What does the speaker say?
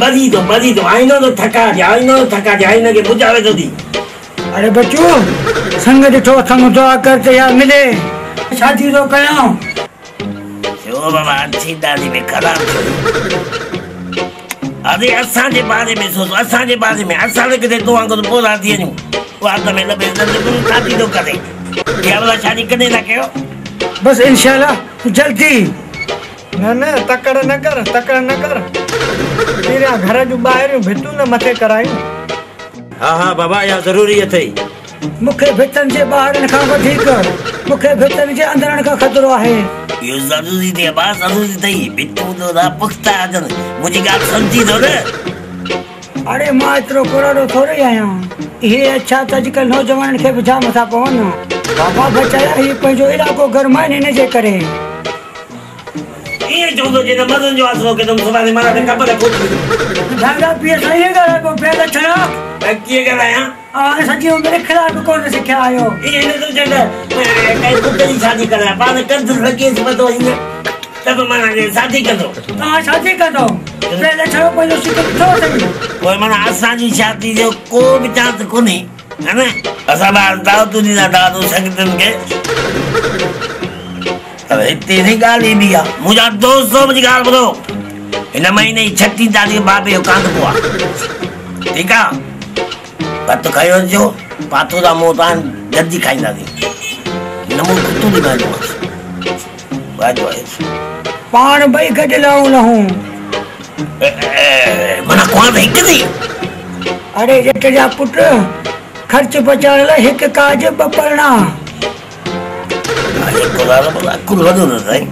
ٻري ٿو ٻري ٿو آئينو ٿو ٿڪا ڏي آئينو ٿو ٿڪا ڏي آئيني کي ٻجهاوي ٿو ڏي. اڙي بچو سڱ ڏٺو اٿم دعا ڪر ته اها ملي شادي ٿو ڪيان. ٿيو بابا اڇي ڏاڙهي ۾ خراب ٿيو. اري اسان جي باري ۾ سوچ اسان جي باري ۾ اسان ته ڪٿي تو وانگر پورا ٿي وڃون وات ۾ لڀي ته تون شادي ٿو ڪرين اها ڀلا شادي ڪڏهن ٿا ڪيو. بس انشاء الله جلدي. نه نه تڪڙ نه ڪر تڪڙ نه ڪر پهريان گهر جون ٻاهريون ڀتون نه مٿي ڪرايون. ها ها بابا اها ضروري اٿئي. مون کي ڀتن جي ٻاهرن کان وڌيڪ مون کي ڀتن جي اندرن کان خطرو آهي. اهو ضروري اٿئي ابا ضروري اٿئي ڀتون ته پختا هجن منهنجي ڳالهه سمجهين ٿو نه. اڙي مان ايترو ڪراڙو ٿورئي آهيان. اهي اڇا ته اڄڪلهه نوجوانن کي به جام ٿا پون. بابا بچايا هي پنهنجو علائقو گرمائن ان جي ڪري. ائين چوندو جي نه مرڻ جو آسرو ڪندم سڀاڻي ماران ته قبر کوٽي. ڀانگا پيء سان ائين ڳالهائبو بي لڇڻا. ۽ ڪيئن ڳالهايان؟ اوهان سڄي عمر اخلاق ڪونه سکيا آهيو. ائين نه ٿو چئين ته ڪنهن پٽ جي شادي ڪرايان پاڻ ڪنڌ لڳيس پتو هينئر ته به معنيٰ شادي ڪندو. توهان شادي ڪندو؟ بي لڇڻو پنهنجو سک ڏٺو اٿئي. پوء معنيٰ اسان جي شادي جو ڪو به چانس ڪونهي. ها نه؟ اسان ٻاهر دعوتون ڏيندا دعوتون سنگتين کي پر هتي سائين ڳالهه ايندي آ. منهنجا دوستو منهنجي ڳالهه ٻڌو هن مهيني جي ڇٽيهه تاريخ بابي جو ڪانڌپو آ ٺيڪ آ ڀت کيو اچجو پاتو ٿا مون تان گڏجي کائينداسين نه مون ڪتو ڏيندومانس واجو آهي. پاڻ ٻئي گڏ لائون لهون. معنيٰ ڪنوار هڪ ٿي. اڙي ڄٽ جا پٽ، خرچ بچائڻ لاء هڪ ڪاڄ ٻه پرڻا. عقل وڏو نه سائين.